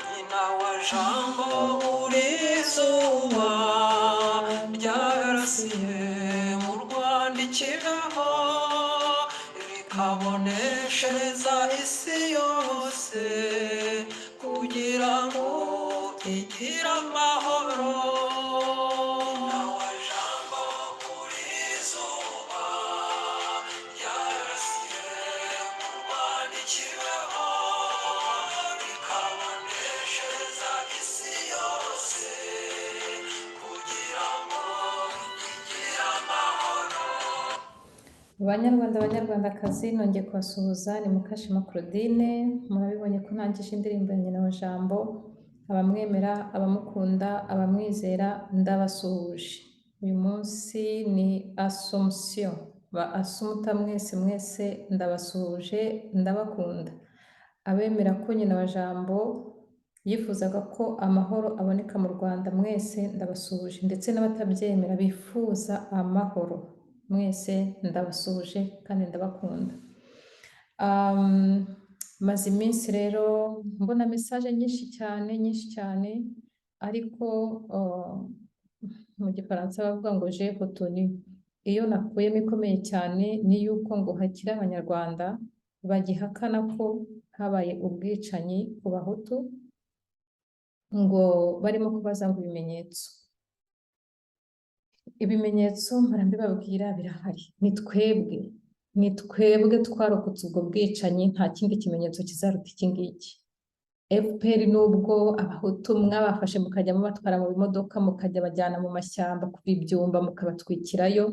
Nyina wa Jambo, uri izuba ryarasiye mu Rwanda ikibeho, rikaboneshereza isi yose kugira ngo igire amahoro. Nyina wa Jambo, uri izuba ryarasiye mu Rwanda ikibeho, rikaboneshereza isi yose kugira ngo igire amahoro. Banyarwanda, Banyarwandakazi, nongeye kubasuhuza. Ni Mukashema Claudine. Murabibonye ko ntangije indirimbo ya Nyina wa Jambo. Abamwemera, abamukunda, abamwizera, ndabasuhuje. Uyu munsi ni Assomption, ba Assumpta mwese mwese ndabasuhuje, ndabakunda. Abemera ko Nyina wa Jambo yifuzaga ko amahoro aboneka mu Rwanda, mwese ndabasuhuje, ndetse n'abatabyemera bifuza amahoro, mwese ndabasuhuje kandi ndabakunda. Maze iminsi rero mbona message nyinshi cyane, nyinshi cyane, ariko mu Gifaransa bavuga ngo "j'ai retenu". Iyo nakuyemo ikomeye cyane ni yuko ngo hakiri Abanyarwanda bagihakana ko habaye ubwicanyi ku Bahutu, ngo barimo kubaza ngo ibimenyetso. Ibimenyetso mpora mbibabwira, birahari. Ni twebwe, ni twebwe twarokotse ubwo bwicanyi, nta kindi kimenyetso kizaruta iki ngiki. FPR, nubwo Abahutu mwabafashe mukajya mubatwara mu bimodoka, mukajya bajyana mu mashyamba kuva ibyumba mukabatwikirayo.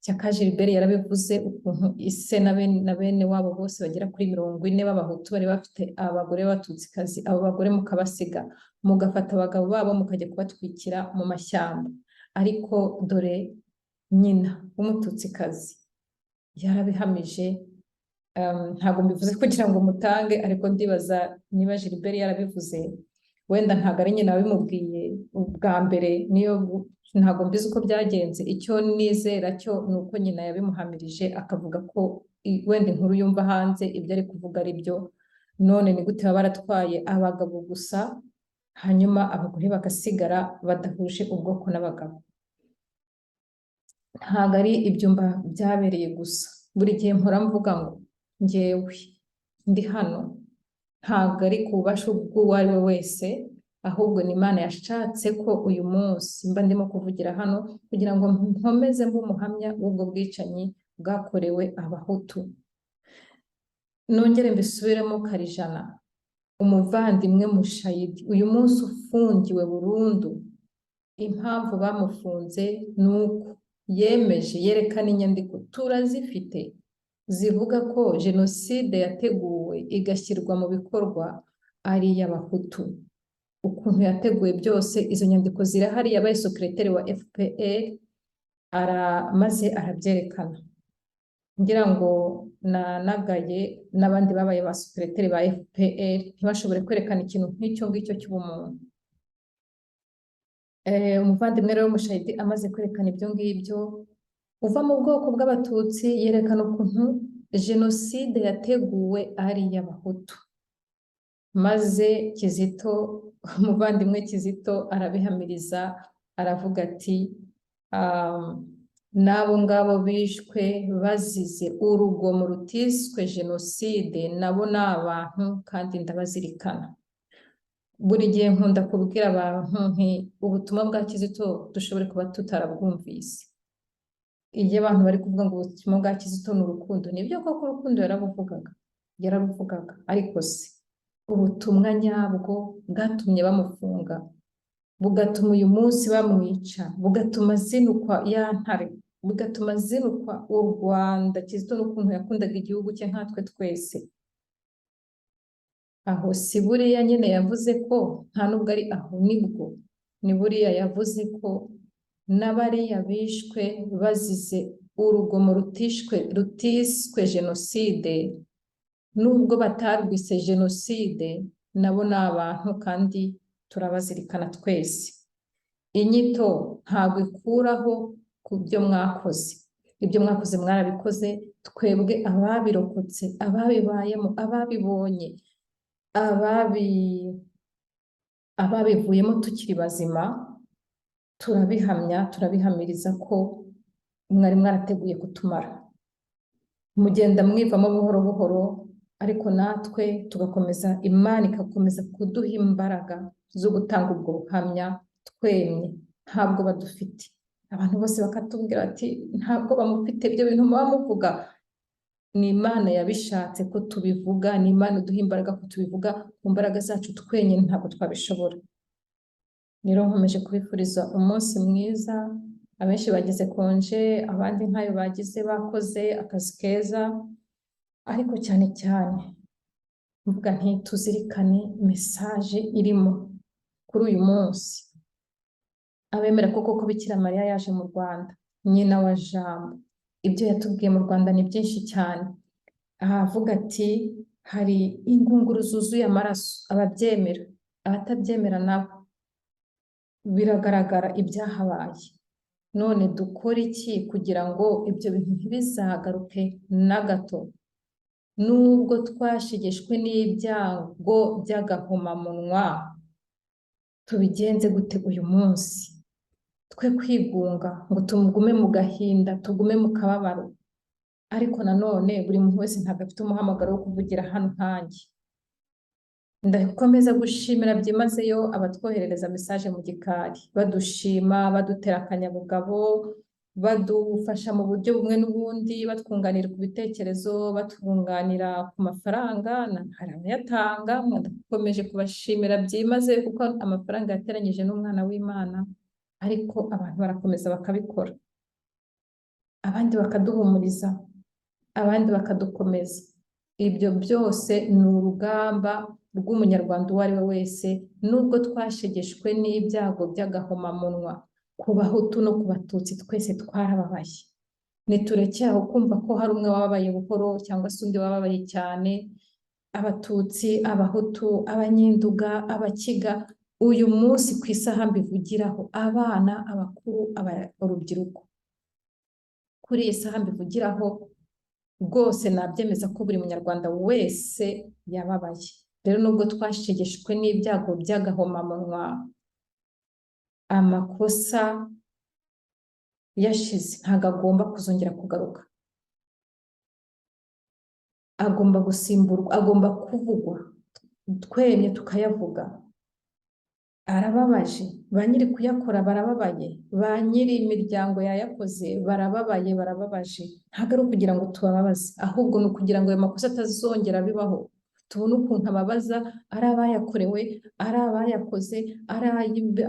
Shyaka Gilbert yarabivuze ukuntu ise na bene wabo bose bagera kuri 40 b'Abahutu bari bafite abagore b'Abatutsikazi, abo bagore mukabasiga, mugafata abagabo babo mukajya kubatwikira mu mashyamba. Ariko dore nyina w'Umututsikazi yarabihamije. Ntabwo mbivuze kugira ngo mutange, ariko ndibaza niba Gilbert yarabivuze, wenda ntabwo ari nyina wabimubwiye ubwa mbere, niyo ntabwo mbizi uko byagenze. Icyo nizera cyo ni uko nyina yabimuhamirije, akavuga ko wenda inkuru yumva hanze, ibyo ari kuvuga ari byo. None ni gute baba baratwaye abagabo gusa, hanyuma abagore bagasigara badahuje ubwoko n'abagabo? Ntabwo ari ibyumba byabereye gusa. Buri gihe mpora mvuga ngo njyewe ndi hano ntabwo ari ku bubasha bw'uwo ari we wese, ahubwo ni Imana yashatse ko uyu munsi mba ndimo kuvugira hano kugira ngo nkomeze mbe umuhamya w'ubwo bwicanyi bwakorewe Abahutu. Nongere mbisubiremo karijana: umuvandimwe Mushayidi uyu munsi ufungiwe burundu, impamvu bamufunze ni uko yemeje, yerekana inyandiko turazifite zivuga ko jenoside yateguwe igashyirwa mu bikorwa ari iy'Abahutu. Ukuntu yateguwe byose, izo nyandiko zirahari. Yabaye secrétaire wa FPR, maze arabyerekana. Ngira ngo nanagaye n'abandi babaye ba secrétaire ba FPR ntibashobore kwerekana ikintu nk'icyo ngicyo cy'ubumuntu. Umuvandimwe rero Mushayidi amaze kwerekana ibyo ngibyo, uva mu bwoko bw'Abatutsi, yerekana ukuntu jenoside yateguwe ari iy'Abahutu, maze Kizito, umuvandimwe Kizito, arabihamiriza, aravuga ati "N'abo ngabo bishwe bazize urugomo rutiswe jenoside nabo ni abantu kandi ndabazirikana." Buri gihe nkunda kubwira abantu nti ubutumwa bwa Kizito dushobore kuba tutarabwumvise. Iyo abantu bari kuvuga ngo ubutumwa bwa Kizito ni urukundo, nibyo koko, urukundo yarabuvugaga, yarabuvugaga, ariko se ubutumwa nyabwo bwatumye bamufunga, bugatuma uyu munsi bamwica, bugatuma azinukwa ya ntare, bugatuma azinukwa u Rwanda, Kizito n'ukuntu yakundaga igihugu cye nkatwe twese, aho si buriya nyine yavuze ko nta nubwo ari aho, nibwo ni buriya yavuze ko n'abariya bishwe bazize urugomo rutiswe jenoside, nubwo batarwise jenoside, nabo ni abantu kandi turabazirikana twese. Inyito ntabwo ikuraho ku byo mwakoze. Ibyo mwakoze mwarabikoze, twebwe ababirokotse, ababibayemo, ababibonye, ababivuyemo tukiri bazima, turabihamya, turabihamiriza ko mwari mwarateguye kutumara. Mugenda mwivamo buhoro buhoro, ariko natwe tugakomeza, Imana igakomeza kuduha imbaraga zo gutanga ubwo buhamya twemye. Ntabwo badufite. Abantu bose bakatubwira bati: "Ntabwo bamufite, ibyo bintu muba muvuga." Ni Imana yabishatse ko tubivuga, ni Imana iduha imbaraga ko tubivuga. Ku mbaraga zacu twenyine ntabwo twabishobora. Rero nkomeje kubifuriza umunsi mwiza. Abenshi bagize congé, abandi ntayo bagize, bakoze akazi keza, ariko cyane cyane mvuga nti tuzirikane message irimo kuri uyu munsi. Abemera ko koko Bikira Mariya yaje mu Rwanda, nyina wa Jambo, ibyo yatubwiye mu Rwanda ni byinshi cyane. Ahavuga ati hari ingunguru zuzuye amaraso, ababyemera, abatabyemera nabo biragaragara ibyahabaye. None dukore iki kugira ngo ibyo bintu ntibizagaruke na gato? Nubwo twashegeshwe n'ibyago by'agahomamunwa, tubigenze gute uyu munsi? Twe kwigunga ngo tugume mu gahinda, tugume mu kababaro. Ariko nanone buri muntu wese ntabwo afite umuhamagaro wo kuvugira hano nkanjye. Ndakomeza gushimira byimazeyo abatwoherereza message mu gikari, badushima, badutera akanyabugabo, badufasha mu buryo bumwe n'ubundi, batwunganira ku bitekerezo, batwunganira ku mafaranga. Hari abayatanga, ndakomeje kubashimira byimazeyo kuko amafaranga yateranyije n'umwana w'Imana, ariko abantu barakomeza bakabikora, abandi bakaduhumuriza, abandi bakadukomeza. Ibyo byose ni urugamba rw'Umunyarwanda uwo ari we wese. Nubwo twashegeshwe n'ibyago by'agahomamunwa, ku Bahutu no ku Batutsi, twese twarababaye. Niturekere aho kumva ko hari umwe wababaye buhoro cyangwa se undi wababaye cyane. Abatutsi, Abahutu, Abanyenduga, Abakiga, uyu munsi ku isaha mbivugiraho, abana, abakuru, urubyiruko, kuri iyi saha mbivugiraho rwose nabyemeza ko buri Munyarwanda wese yababaye. Rero nubwo twashegeshwe n'ibyago by'agahomamunwa, amakosa yashize ntabwo agomba kuzongera kugaruka, agomba gusimburwa, agomba kuvugwa twemye, tukayavuga. Arababaje, ba nyiri kuyakora barababaye, ba nyiri imiryango yayakoze barababaye, barababaje. Ntabwo ari ukugira ngo tubababaze, ahubwo ni ukugira ngo ayo makosa atazongera bibaho. Tubone ukuntu ababaza, ari abayakorewe, ari abayakoze, ari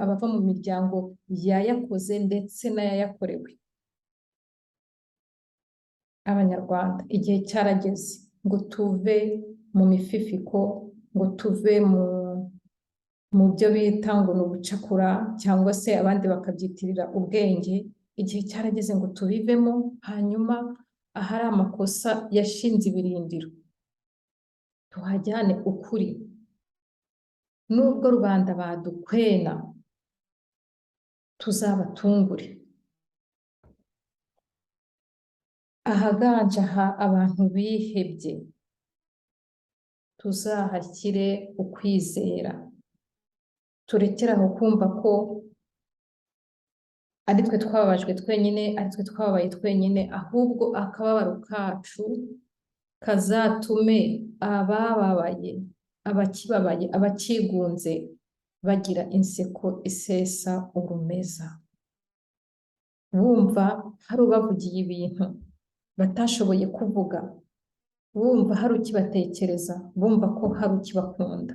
abava mu miryango yayakoze ndetse n'ayayakorewe. Abanyarwanda, igihe cyarageze ngo tuve mu mififiko, ngo tuve mu byo bita ngo ni ubucakura cyangwa se abandi bakabyitirira ubwenge. Igihe cyarageze ngo tubivemo, hanyuma ahari amakosa yashinze ibirindiro tuhajyane ukuri. Nubwo rubanda badukwena, tuzabatungure. Ahaganje aha abantu bihebye, tuzahashyire ukwizera. Turekere aho kumva ko ari twe twababajwe twenyine, ari twe twababaye twenyine, ahubwo akababaro kacu kazatume abababaye, abakibabaye, abakigunze bagira inseko isesa urumeza, bumva hari ubavugiye ibintu batashoboye kuvuga, bumva hari ukibatekereza, bumva ko hari ukibakunda.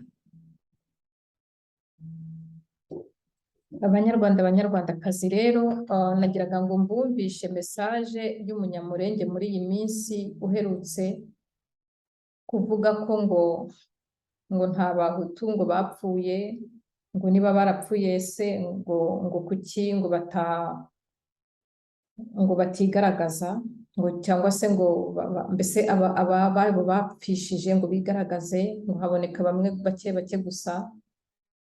Abanyarwanda, Abanyarwandakazi rero, nagiraga ngo mbumvishe message y'Umunyamurenge muri iyi minsi uherutse kuvuga ko ngo nta Bahutu ngo bapfuye, ngo niba barapfuye se ngo kuki ngo batigaragaza, ngo cyangwa se ngo mbese aba babo bapfishije ngo bigaragaze, ngo haboneka bamwe bake bake gusa.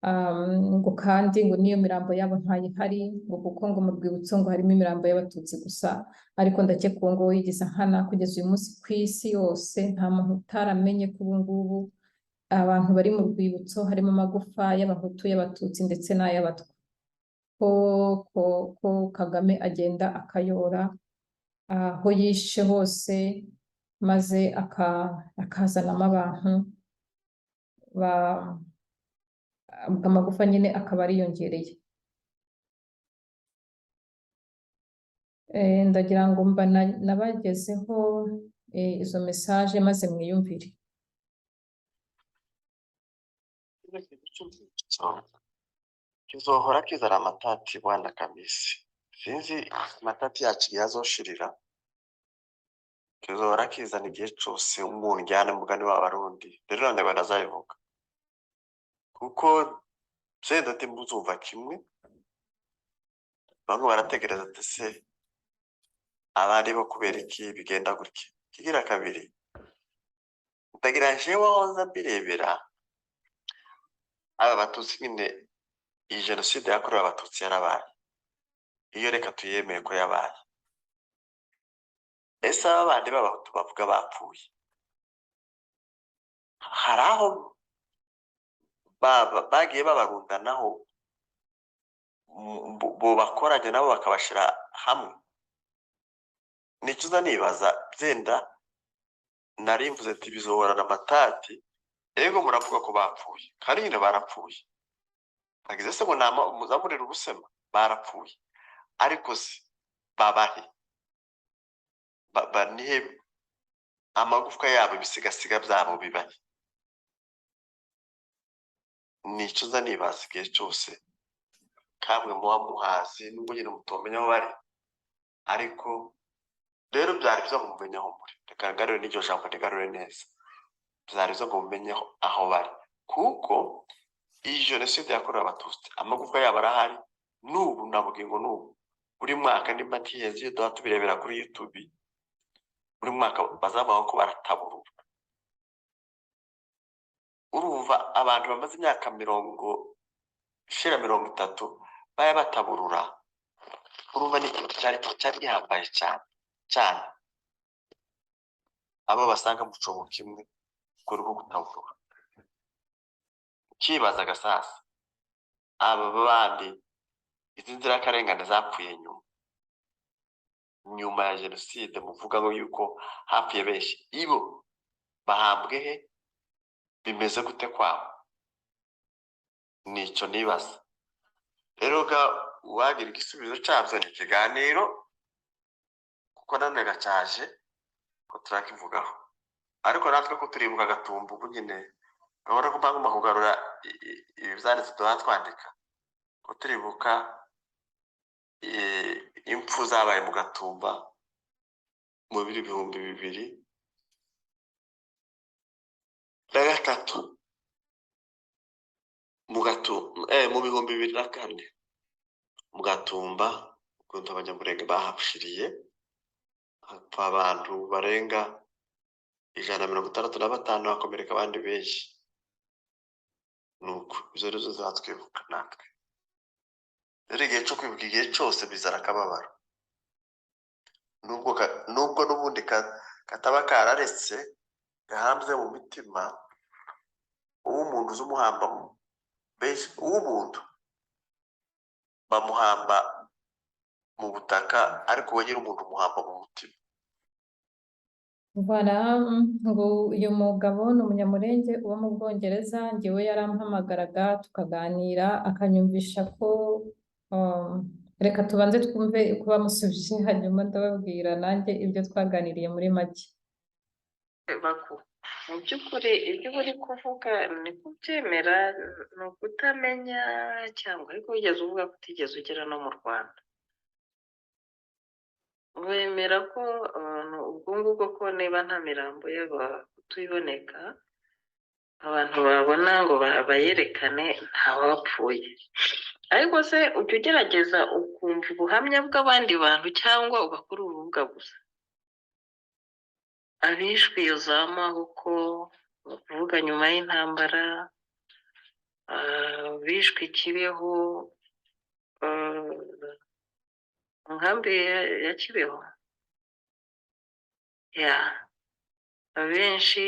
Ngo kandi ngo n'iyo mirambo yabo ntayihari, ngo kuko ngo mu rwibutso ngo harimo imirambo y'Abatutsi gusa. Ariko ndakeka uwo nguwo yigize nkana. Kugeza uyu munsi, ku isi yose nta muntu utaramenye ko ubu ngubu abantu bari mu rwibutso harimo amagufa y'Abahutu, y'Abatutsi ndetse n'ay'Abatwa, ko Kagame agenda akayora aho yishe hose, maze akazanamo abantu, amagufa nyine akaba ariyongereye. Ndagira ngo mba nabagezeho izo message, maze mwiyumvire. Kino kintu cy'urwibutso kizohora kizana amatati, bwana Kamisi. Sinzi amatati yacu igihe azoshirira. Kizohora kizana igihe cose umundyane, mugani w'Abarundi. Rero Abanyarwanda azabivuga kuko vyenda ntimuzumva kimwe. Bamwe barategereza ati: "Se abandi bo kubera iki bigenda gutya?" Kigira kabiri, ndagira jewe aho nza mbirebera, aba Batutsi nyine, iyi jenoside yakorewe Abatutsi yarabaye, iyo reka tuyemeye ko yabaye. Ese aba bandi b'Abahutu bavuga bapfuye, hari aho bagiye babarundanaho, bobakoranya nabo bakabashira hamwe? Nico uza nibaza. Byenda nari mvuze ati bizohorana amatati. Ego, muravuga ko bapfuye, kandi nyine barapfuye. Hagize se ngo nama muzamurire ubusema, barapfuye, ariko se babahe? Nihe amagufwa yabo, ibisigasiga byabo bibahe? Nico uza nibaza igihe cyose. Kamwe muba muhazi, nubwo nyine mutomenya aho bari, ariko rero byari byiza ngo mumenye aho muri. Reka ngarure n'iryo jambo, rigarure neza. Byari byiza ngo mumenye aho bari, kuko iyi jenoside yakorewe Abatutsi, amagufwa yabo arahari n'ubu. Navuga ngo n'ubu buri mwaka, nimba ntihenze, iyo duha tubirebera kuri YouTube, buri mwaka bazavuga ko barataburura. Urumva abantu bamaze imyaka 40 ishira 30 baya bataburura. Urumva ni ikintu cyari gihambaye cyane cyane. Abo basanga mu cobo kimwe kuri rwo gutaburura, ukibaza sasa aba bandi, izi nzirakarengane zapfuye nyuma ya jenoside, muvuga ngo yuko hapfuye benshi, ibo bahambwe he? Bimeze gute kwabo? Nico nibaza. Rero ga uwagira igisubizo cyabyo, ni ikiganiro, kuko nanone gacaje ko turakivugaho. Ariko natwe ko turibuka Gatumba ubu nyine, urabona ko bagomba kugarura ibi byanditse tuba twandika ko turibuka impfu zabaye mu Gatumba mu 2003, mu Gatumba, mu 2004, mu Gatumba, ukuntu Abanyamurenge bahapfiriye, hapfa abantu barenga 165, hakomereka abandi benshi. Nuko izo nizo zatwibuka natwe. Rero igihe cyo kwibuka, igihe cyose bizana akababaro, nubwo n'ubundi kataba kararetse gahambye mu mitima. Uw'umuntu uzi umuhamba benshi, uw'umuntu bamuhamba mu butaka, ariko we nyiri umuntu umuhamba mu mutima. Voilà, ngo uyu mugabo ni Umunyamurenge uba mu Bwongereza. Njyewe yarampamagaraga tukaganira, akanyumvisha ko reka tubanze twumve uko bamusubije, hanyuma ndababwira nanjye ibyo twaganiriye muri make. Baku mu by'ukuri ibyo uba uri kuvuga ni kubyemera, ni ukutamenya, cyangwa ariko wigeze uvuga ko utigeze ugera no mu Rwanda. Wemera ko abantu ubwo ngubwo, ko niba nta mirambo y'Abahutu iboneka, abantu babona ngo bayerekane, ntawapfuye. Ariko se ujya ugerageza ukumva ubuhamya bw'abandi bantu, cyangwa ugakora urubuga gusa? Abishwe iyo za Mahoko, bakuvuga nyuma y'intambara. Bishwe i Kibeho, mu nkambi ya Kibeho ya abenshi,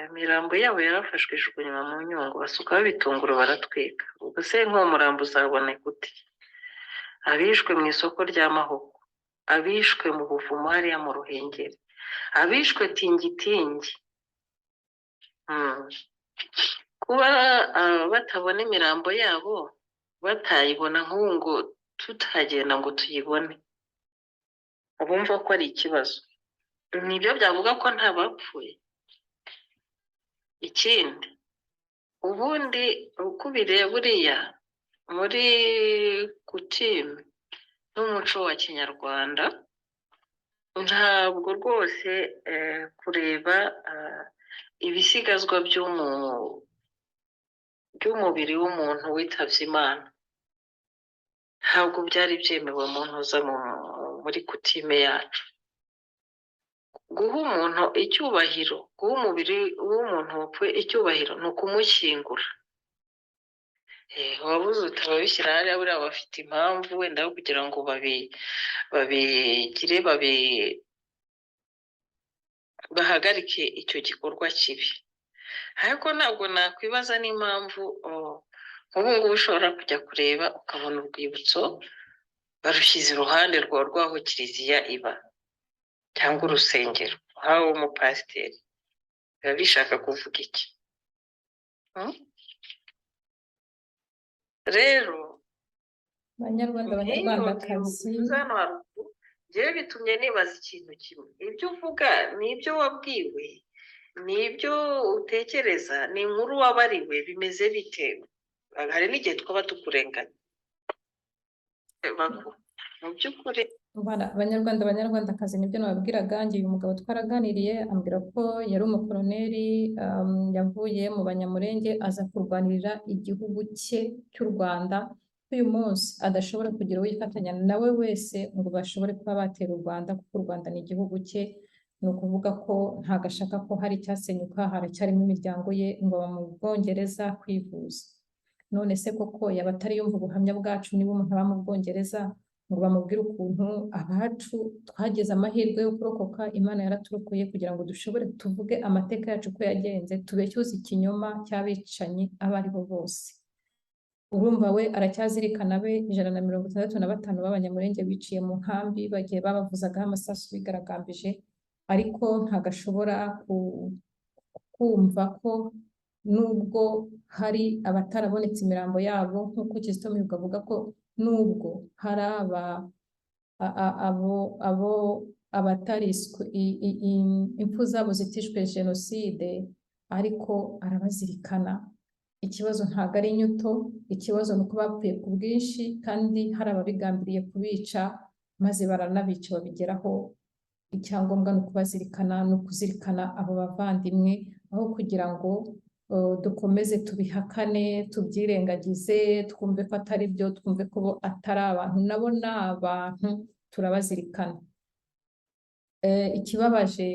imirambo yabo yarafashwe ijugunywa mu Nyungwe, basukaho ibitunguru baratwika. Ubwo se nk'uwo murambo uzaboneka ute? Abishwe mu isoko rya Mahoko, abishwe mu buvumo hariya mu Ruhengeri, abishwe Tingitingi. Kuba batabona imirambo yabo, batayibona nk'ubu ngo tutagenda ngo tuyibone, abumva ko ari ikibazo, nibyo byavuga ko nta bapfuye. Ikindi, ubundi uko ubireba, buriya muri coutume n'umuco wa kinyarwanda, ntabwo rwose kureba ibisigazwa by'umubiri w'umuntu witabye Imana, ntabwo byari byemewe mu ntuza muri coutume yacu. Guha umuntu icyubahiro, guha umubiri w'umuntu wapfuye icyubahiro, ni ukumushyingura. Wabuze uti ababishyira hariya buriya bafite impamvu wenda yo kugira ngo babigire, bahagarike icyo gikorwa kibi. Ariko ntabwo nakwibaza n'impamvu, nk'ubu ngubu ushobora kujya kureba ukabona urwibutso barushyize iruhande rw'aho kiliziya iba cyangwa urusengero, nk'aho umupasiteri biba bishaka kuvuga iki? Rero Banyarwanda, nk'iyo Banyarwandakazi, uvuze hano haruguru, njyewe bitumye nibaza ikintu kimwe: ibyo uvuga ni ibyo wabwiwe, ni ibyo utekereza, ni inkuru wabariwe, bimeze bite? Hari n'igihe twaba tukurenganya mu by'ukuri. Banyarwanda, Banyarwandakazi, nibyo nababwiraga. Njye uyu mugabo twaraganiriye, ambwira ko yari umukoloneli, yavuye mu Banyamurenge aza kurwanirira igihugu cye cy'u Rwanda, ko uyu munsi adashobora kugira uwo yifatanya nawe wese ngo bashobore kuba batera u Rwanda, kuko u Rwanda ni igihugu cye. Ni ukuvuga ko ntabwo ashaka ko hari icyasenyuka, haracyarimo imiryango ye, ngo aba mu Bwongereza kwivuza. None se koko yaba atari yumva ubuhamya bwacu? Niba umuntu aba mu Bwongereza, ngo bamubwire ukuntu abacu twagize amahirwe yo kurokoka, Imana yaraturokoye kugira ngo dushobore tuvuge amateka yacu uko yagenze, tubeshyuze ikinyoma cy'abicanyi abo ari bo bose. Urumva we aracyazirikana be 165 b'Abanyamurenge biciye mu nkambi, bagiye babavuzagaho amasasu bigaragambije, ariko ntabwo ashobora kumva ko nubwo hari abatarabonetse imirambo yabo, nk'uko Kizito Mihigo avuga ko nubwo hari aba abo abatariswe impfu zabo zitishwe jenoside, ariko arabazirikana. Ikibazo ntabwo ari inyito, ikibazo ni uko bapfuye ku bwinshi kandi hari ababigambiriye kubica, maze baranabica babigeraho. Icyangombwa ni ukubazirikana, ni ukuzirikana abo bavandimwe, aho kugira ngo dukomeze tubihakane, tubyirengagize, twumve ko atari byo, twumve ko bo atari abantu. Nabo ni abantu, turabazirikana. Ikibabaje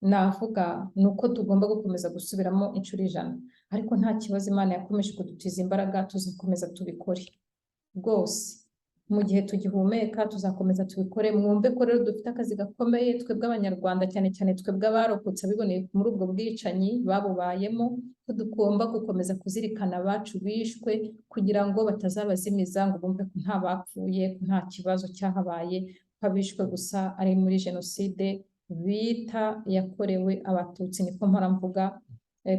navuga ni uko tugomba gukomeza gusubiramo inshuro 100, ariko nta kibazo, Imana yakomeje kudutiza imbaraga, tuzakomeza tubikore rwose. Mu gihe tugihumeka tuzakomeza tubikore. Mwumve ko rero dufite akazi gakomeye twebwe Abanyarwanda, cyane cyane twebwe abarokotse abiboneye muri ubwo bwicanyi babubayemo, ko tugomba gukomeza kuzirikana abacu bishwe, kugira ngo batazabazimiza ngo bumve ko nta bapfuye, ko nta kibazo cyahabaye, ko abishwe gusa ari muri jenoside bita yakorewe Abatutsi. Niko mpora mvuga,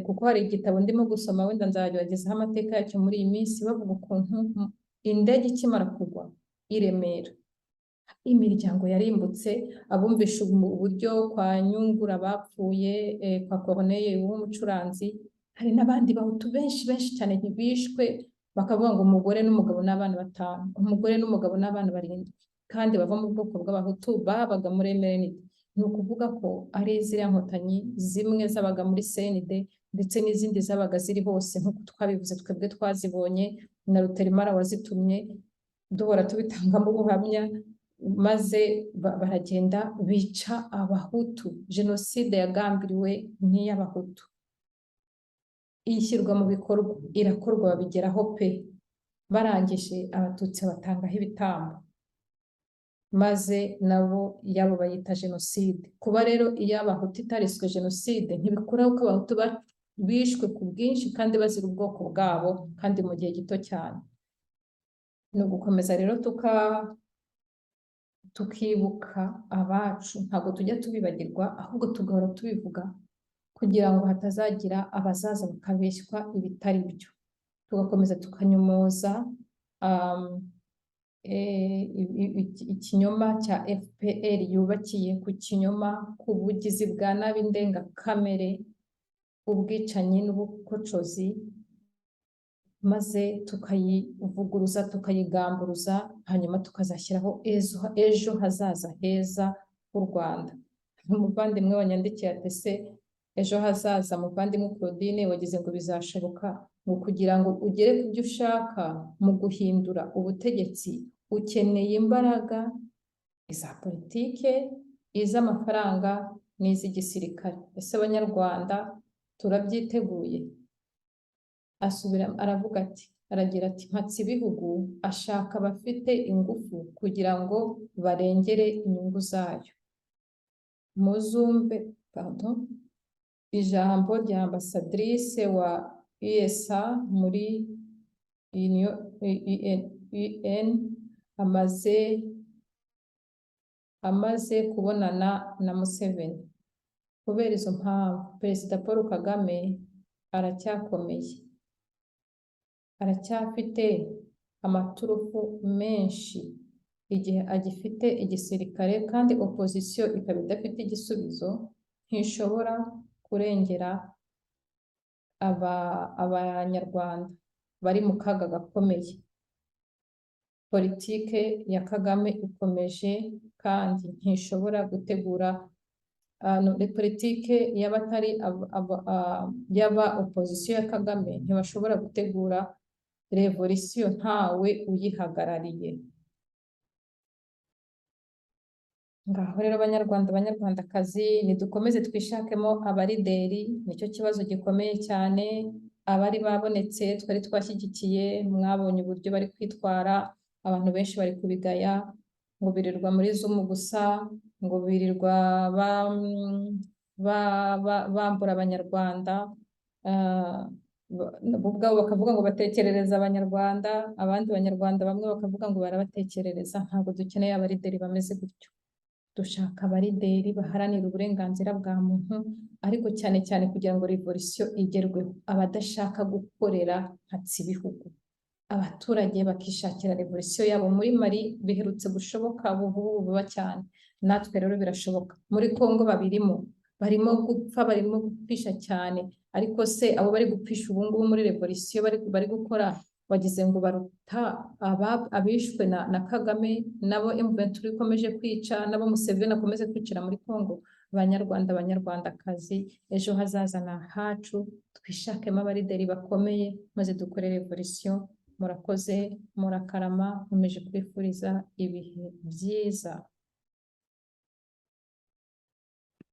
kuko hari igitabo ndimo gusoma, wenda nzabagezaho amateka yacyo muri iyi minsi, bavuga ukuntu indege ikimara kugwa i Remera imiryango yarimbutse. Abumvisha uburyo kwa Nyungura bapfuye, kwa Corneille w'umucuranzi, hari n'abandi Bahutu benshi benshi cyane ntibishwe, bakavuga ngo umugore n'umugabo n'abana batanu, umugore n'umugabo n'abana barindwi, kandi bava mu bwoko bw'Abahutu babaga muri MRND. Ni ukuvuga ko ari ziriya nkotanyi zimwe zabaga muri CND ndetse n'izindi zabaga ziri hose, nk'uko twabivuze twebwe twazibonye na Ruterimara wazitumye, duhora tubitangamo ubuhamya, maze baragenda bica Abahutu. Jenoside yagambiriwe n'iy'Abahutu. Ishyirwa mu bikorwa, irakorwa, babigeraho pe. Barangije Abatutsi batangaho ibitambo, maze nabo iyabo bayita jenoside. Kuba rero iyo Abahutu itariswe jenoside ntibikuraho ko Abahutu bishwe ku bwinshi kandi bazira ubwoko bwabo, kandi mu gihe gito cyane. Ni ugukomeza rero tukibuka abacu. Ntabwo tujya tubibagirwa, ahubwo tugahora tubivuga kugira ngo hatazagira abazaza bakabeshywa ibitari byo. Tugakomeza tukanyomoza ikinyoma cya FPR yubakiye ku kinyoma, ku bugizi bwa nabi ndengakamere, ubwicanyi n'ubukocozi, maze tukayivuguruza, tukayigamburuza, hanyuma tukazashyiraho ejo hazaza heza h'u Rwanda. Umuvandimwe wanyandikiye ati: "Ese ejo hazaza, muvandimwe Claudine, wagize ngo bizashoboka?" Ngo kugira ngo ugere ku byo ushaka mu guhindura ubutegetsi ukeneye imbaraga, iza politike, iz'amafaranga n'iz'igisirikare. Ese Abanyarwanda turabyiteguye? Asubira aravuga ati, aragira ati: "Mpatsibihugu ashaka abafite ingufu kugira ngo barengere inyungu zayo." Muzumve, pardon, ijambo rya ambassadrice wa USA muri UN amaze kubonana na Museveni. Kubera izo mpamvu, Perezida Paul Kagame aracyakomeye, aracyafite amaturufu menshi. Igihe agifite igisirikare kandi opposition ikaba idafite igisubizo, ntishobora kurengera Abanyarwanda bari mu kaga gakomeye. Politike ya Kagame ikomeje kandi ntishobora gutegura no, politike y'abatari y'aba opposition ya Kagame ntibashobora gutegura revolisiyo ntawe uyihagarariye. Ngaho rero, Banyarwanda, Banyarwandakazi, nidukomeze twishakemo abalideri. Nicyo kibazo gikomeye cyane. Abari babonetse twari twashyigikiye, mwabonye uburyo bari kwitwara. Abantu benshi bari kubigaya ngo birirwa muri Zoom gusa, ngo birirwa bambura Abanyarwanda. Bo ubwabo bakavuga ngo batekerereza Abanyarwanda, abandi Banyarwanda bamwe bakavuga ngo barabatekerereza. Ntabwo dukeneye abalideri bameze gutyo. Dushaka abalideri baharanira uburenganzira bwa muntu, ariko cyane cyane kugira ngo revolisiyo igerweho, abadashaka gukorera mpatsibihugu, abaturage bakishakira revolisiyo yabo. Muri Mali biherutse gushoboka ubu vuba cyane, natwe rero birashoboka. Muri Congo babirimo, barimo gupfa, barimo gupfisha cyane. Ariko se abo bari gupfisha ubu ngubu muri revolisiyo bari gukora, wagize ngo baruta abishwe na Kagame, nabo M23 ikomeje kwica, nabo Museveni akomeze kwicira muri Congo? Banyarwanda, Banyarwandakazi, ejo hazaza ni ahacu. Twishakemo abalideri bakomeye maze dukore revolisiyo. Murakoze, murakarama. Nkomeje kwifuriza ibihe byiza.